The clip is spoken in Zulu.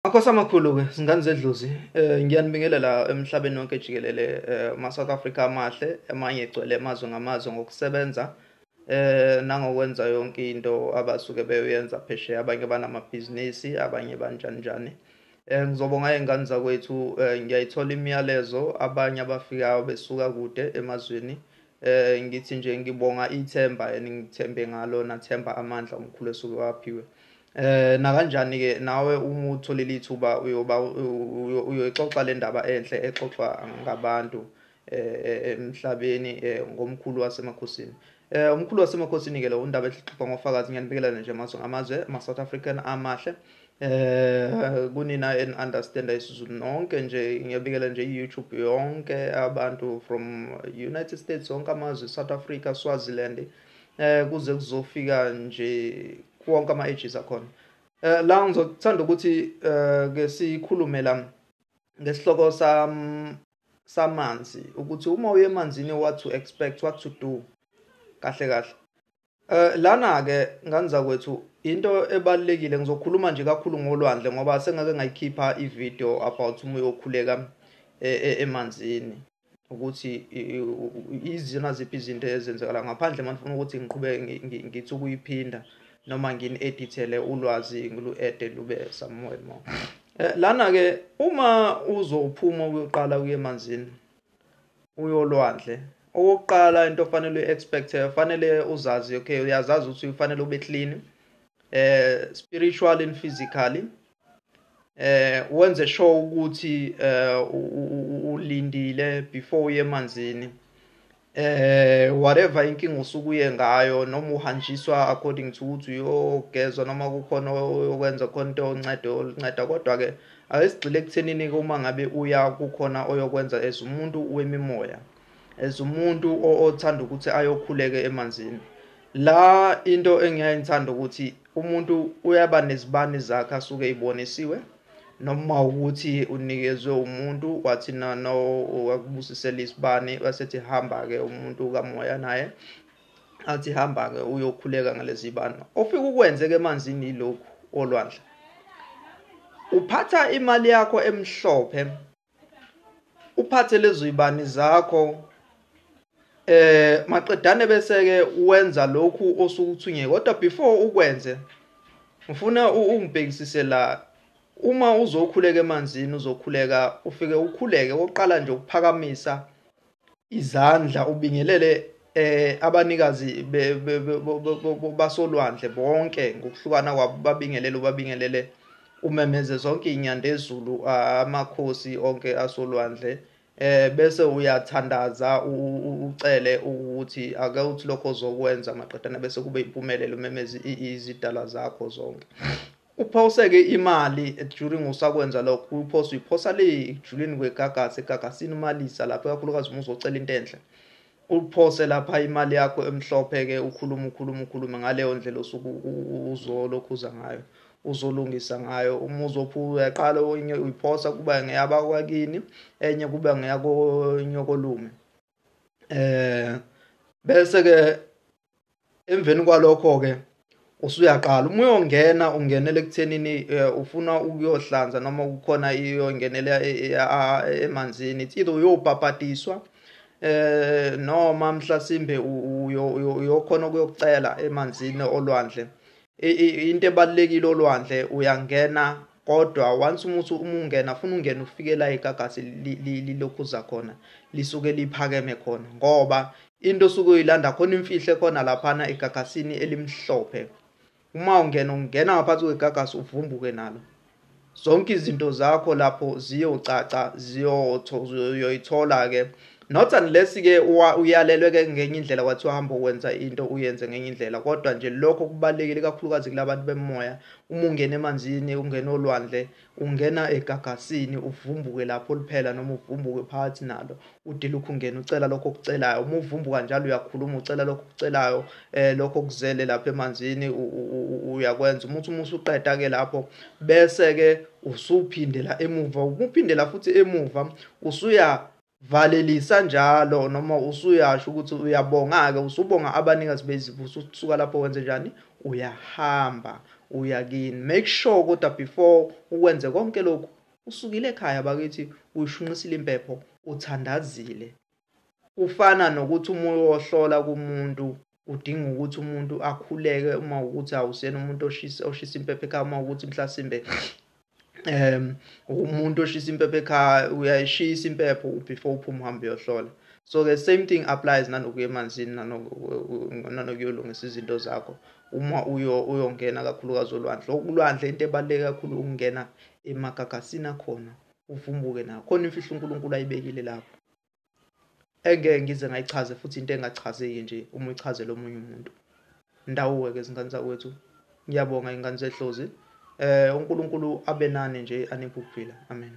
Makhosi amakhulu-ke zingane zedlozi, ngiyanibingelela emhlabeni wonke jikelele, ma-South Africa amahle, amanye egcwele amazwe ngamazwe ngokusebenza nangokwenza yonke into abasuke beyoyenza phesheya. Abanye banamabhizinisi, abanye banjani njani. Ngizobonga iy'ngane zakwethu, ngiyayithola imiyalezo abanye abafikayo besuka kude emazweni. Ngithi nje ngibonga ithemba eningithembe ngalo, nathemba amandla omkhulu esuke waphiwe. Nakanjani ke nawe uma utholile ithuba uyoba uyoyixoxa le ndaba enhle exoxwa ngabantu emhlabeni ngomkhulu wasemakhosini. Umkhulu wasemakhosini ke lo undaba exoxwa ngofakazi. Ngiyanibingelela nje amazwe ngamazwe, ama South African amahle. Kunina en understand isiZulu nonke nje, ngiyabikela nje i-YouTube yonke abantu from United States, wonke amazwe, South Africa, Swaziland, kuze kuzofika nje wonke ama ages akhona. La ngizothanda ukuthi ke sikhulume la ngesihloko samanzi, ukuthi uma uye emanzini what to expect, what to do kahle kahle. Lana ke ngane zakwethu into ebalulekile, ngizokhuluma nje kakhulu ngolwandle ngoba sengake ngayikhipha i-video about uma uyokhuleka emanzini, ukuthi izina ziphi izinto ezenzekala ngaphandle. Manje ukuthi ngiqhubeke ngithi ukuyiphinda noma ngini-edithele ulwazi ngilu-ede lube somewhere more. Lana ke uma uzophuma uyoqala uye emanzini uyolwandle, okokuqala into ofanele uyi-expect, fanele uzazi, okay, uyazazi ukuthi ufanele ube clean spiritually and physically. Wenze sure ukuthi ulindile before uye emanzini. Whatever inkinga usuke uye ngayo, noma uhanjiswa according to ukuthi uyogezwa noma kukhona oyokwenza khona into oncedo olunceda, kodwa ke ake sigxile ekuthenini uma ngabe uya kukhona oyokwenza as umuntu wemimoya, as umuntu othanda ukuthi ayokhuleke emanzini. La into engiyayithanda ukuthi umuntu uyaba nezibani zakhe asuke eyibonisiwe, noma ukuthi unikezwe umuntu wathi no wakubusisela isibani, wasethi hamba ke umuntu kamoya naye athi hamba ke uyokhuleka ngalezi zibani. Ofika ukwenze ke emanzini lokhu olwandle, uphatha imali yakho emhlophe, uphathe lezo zibani zakho, maqedane bese ke wenza lokhu osuke uthunye. Kodwa before ukwenze ngifuna ungibhekisise la. Uma uzokhuleka emanzini, uzokhuleka ufike ukhuleke oqala nje ukuphakamisa izandla ubingelele abanikazi basolwandle bonke ngokuhlukana kwabo, babingelele ubabingelele, umemeze zonke inyanda ezulu, amakhosi onke asolwandle, bese uyathandaza ucele ukuthi ake uthi lokho ozokwenza maqedane bese kube impumelelo, umemeze izidala zakho zonke. Uphoseke imali during usakwenza lokho, uphose uyiphosa le ekujuleni kwegagasi, egagasini umalisa lapho, kakhulukazi uma uzocela into enhle, uphose lapha imali yakho emhlophe ke, ukhuluma ukhuluma ukhuluma ngaleyo ndlela osuke uzolokhuza ngayo, uzolungisa ngayo. Uma uzophu uyaqala enye uyiphosa kuba ngeyaba kwakini, enye kuba ngeyakonyokolume. Bese ke emveni kwalokho ke usuyaqala uma uyongena, ungenele ekuthenini ufuna ukuyohlanza noma kukhona iyongenela emanzini, it's either uyobhabhadiswa noma mhlasimbe uyokhona ukuyokucela emanzini olwandle. Into ebalulekile olwandle uyangena, kodwa once umuntu uma ungena ufuna ungena ufike la igagasi lilokhuza khona, lisuke liphakeme khona, ngoba into osuke uyilanda khona imfihle khona laphana egagasini elimhlophe. Uma ungena ungena ngaphansi kwegagasi uvumbuke nalo, zonke izinto zakho lapho ziyocaca, uyoyithola ke, not unless ke uyalelwe ke ngenye indlela kwathiwa hamba ukwenza into uyenze ngenye indlela. Kodwa nje lokho kubalulekile kakhulukazi kulabantu bemoya, uma ungena emanzini, ungena olwandle, ungena egagasini uvumbuke lapho liphela, noma uvumbuke phakathi nalo, udilukhu ungena ucela lokho okucelayo. Uma uvumbuka njalo uyakhuluma ucela lokho okucelayo, lokho okuzele lapha emanzini uyakwenza. Uma uthi uma usuqeda ke lapho bese ke usuphindela emuva, uphindela futhi emuva usuya valelisa njalo, noma usuyasho ukuthi uyabonga ke, usubonga abanikazi bezipho. Ususuka lapho wenze njani, uyahamba uya kini. Make sure kodwa before ukwenze konke lokhu usukile ekhaya bakithi, uyishunqisile impepho, uthandazile. Kufana nokuthi uma uyohlola kumuntu udinga ukuthi umuntu akhuleke, uma ukuthi awusena umuntu oshisa impepho ekhaya, uma ukuthi mhlasimbe umuntu oshisa impepho ekhaya, uyayishisa impepho before uphuma uhambe uyohlola. So the same thing applies nanokuya emanzini, nanokuyolungisa izinto zakho uma uyongena kakhulukazi olwandle. Okulwandle into ebaluleke kakhulu ukungena emagagasini akhona, uvumbuke nakho khona imfihlo uNkulunkulu ayibekile lapho engeke ngize ngayichaze, futhi into engachazeki nje uma uyichazela omunye umuntu. Ndawo-ke zingane zakwethu, ngiyabonga ingane zedlozi. uNkulunkulu abe nani nje, aniphe ukuphila. Amen.